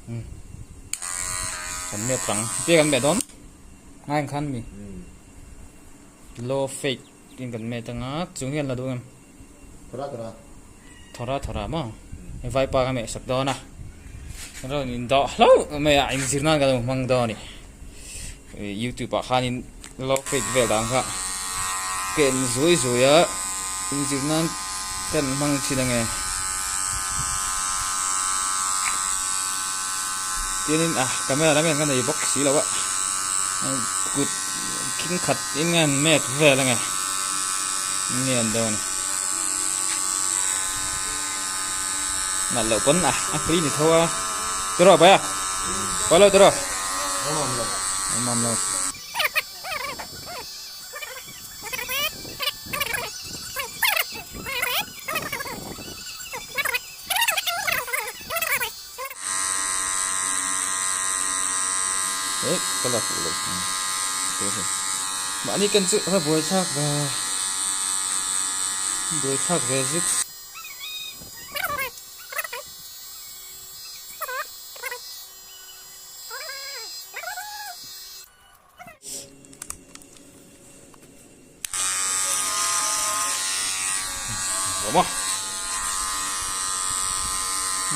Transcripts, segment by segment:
Kan met rang tia kan met dawn ngai ang khan mi low fake in kan met anga chung hian la duh em thora thora thora thora maw hei vaipa ka meh sak dawn a rawn in dawh hlauh mai a inzir nan kan lo hmang dawn a ni youtube ah khanin low fake vel dan kha ka en zui zui a inzir nan kan hmang thin ange tianin ah camera lam hian ka nei bawk si lo a kut khing khat in nge an met vel ange nge an dawn nalh loh pawn ah a free ni tho a tiraw pai a pai lo tiraw awm lo. Ka la fuh lo mahni kan chu a buai thlak ve buai thlak ve zuk. Awm a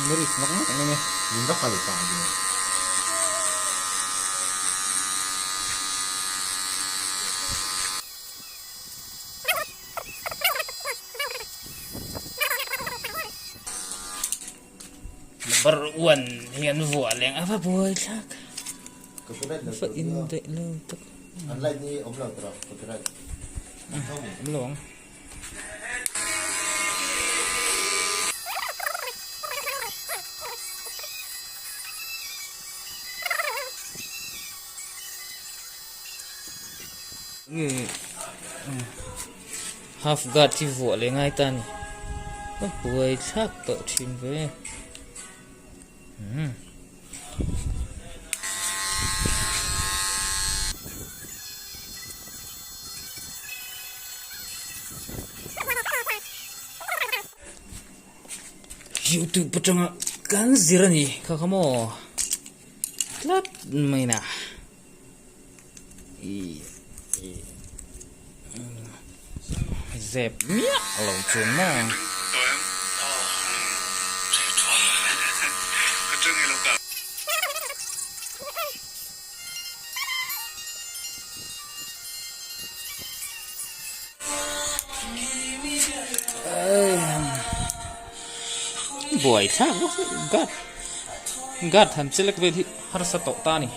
Merit mak mak ang e. Min va kal pah ve. Number one hi an vuah leng a va buai thlak. Fa in daih lo tak. An light ni awm lo tawh copyright. Awm lo ang. Nge half guard hi vuah leh ngai ta a ni. A buai thlak tawh thin ve. Umm. Youtube atanga kan zir a ni kha kha maw tlat mai na Zep miah lo chuan maw. Buai thlak bawk si guard guard han select vel hi harsa tawh ta a ni.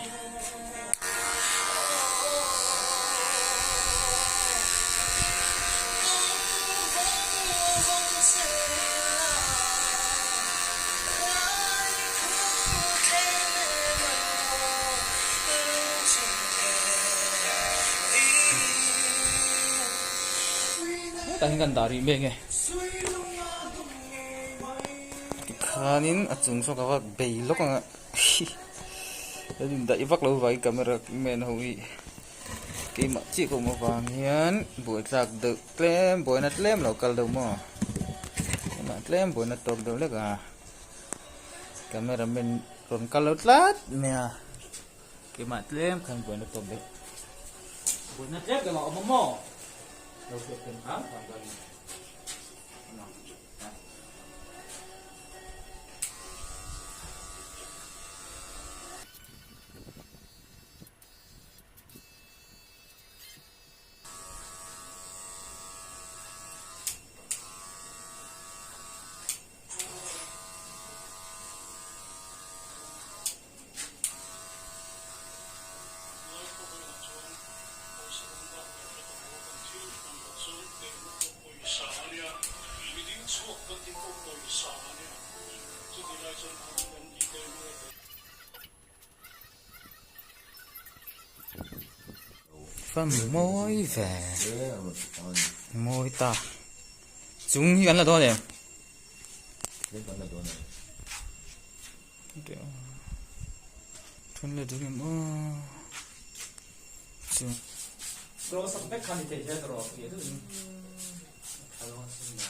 Hetah hian kan dah rih mek nge tikhanin a chung saw ka va bei lawk ang a. Kan indaih vak lo vangin camera man ho hi keimah chiah ka awm avang hian buaithlak deuh tlem buaina tlem lo kal deuh maw keimah tlem buaina tawk deuh hlek a camera man rawn kal lo tlat mai a keimah tlem khan buaina tawk deuh buaina tlem keimah awm a maw lo hriat ken hram hram dawn a ni. Fam mawi ve mawi ta chung hi kan la dawn em Thun leh duh em aw chu. Draw sak vek kha ni thei se draw tih duh in a tha dawn sin le.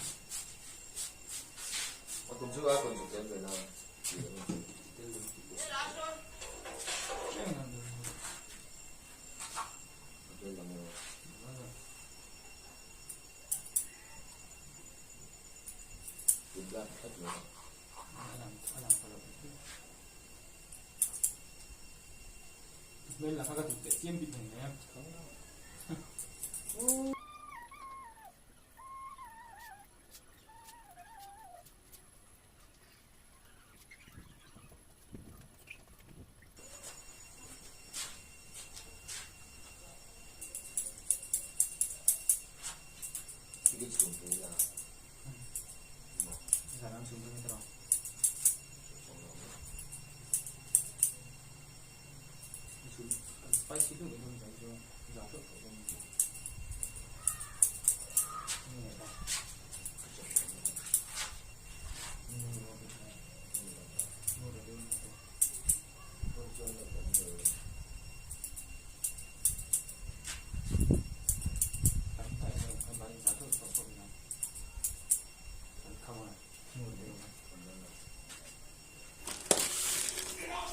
A kum chu a kun chu tel ve na. Hmel lah kha ka duh teh chiam bik hmel mai a.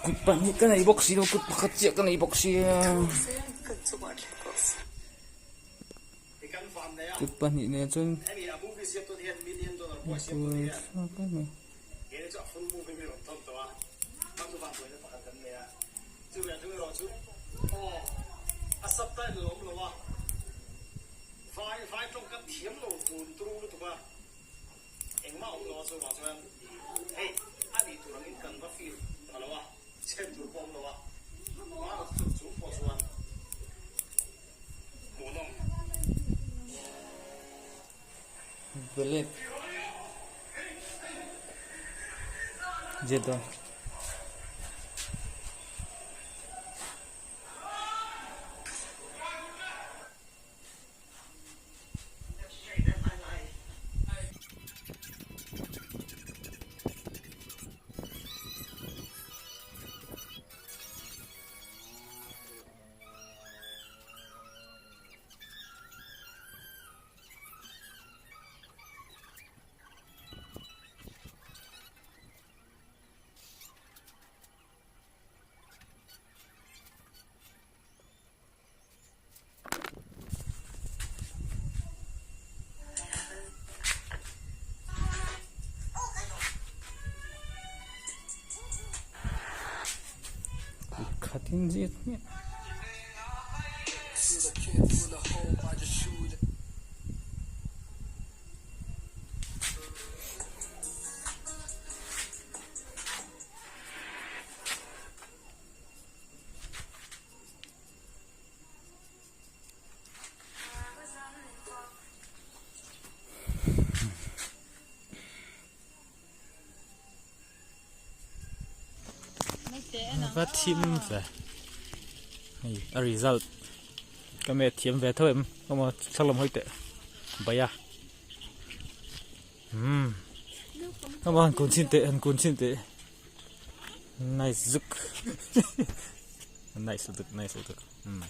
Kut pahnih ka nei bawk si lo kut pakhat chiah ka nei bawk sia kut pahnih nen chuan Violet Jeddah. Khatin zet hmiah. Va thim ve hei a result ka met thiam ve tho em emaw thlang lam hawi teh baih a umm emaw han kun chhin teh han kun chhin teh nice zuk nice lutuk nice lutuk umm.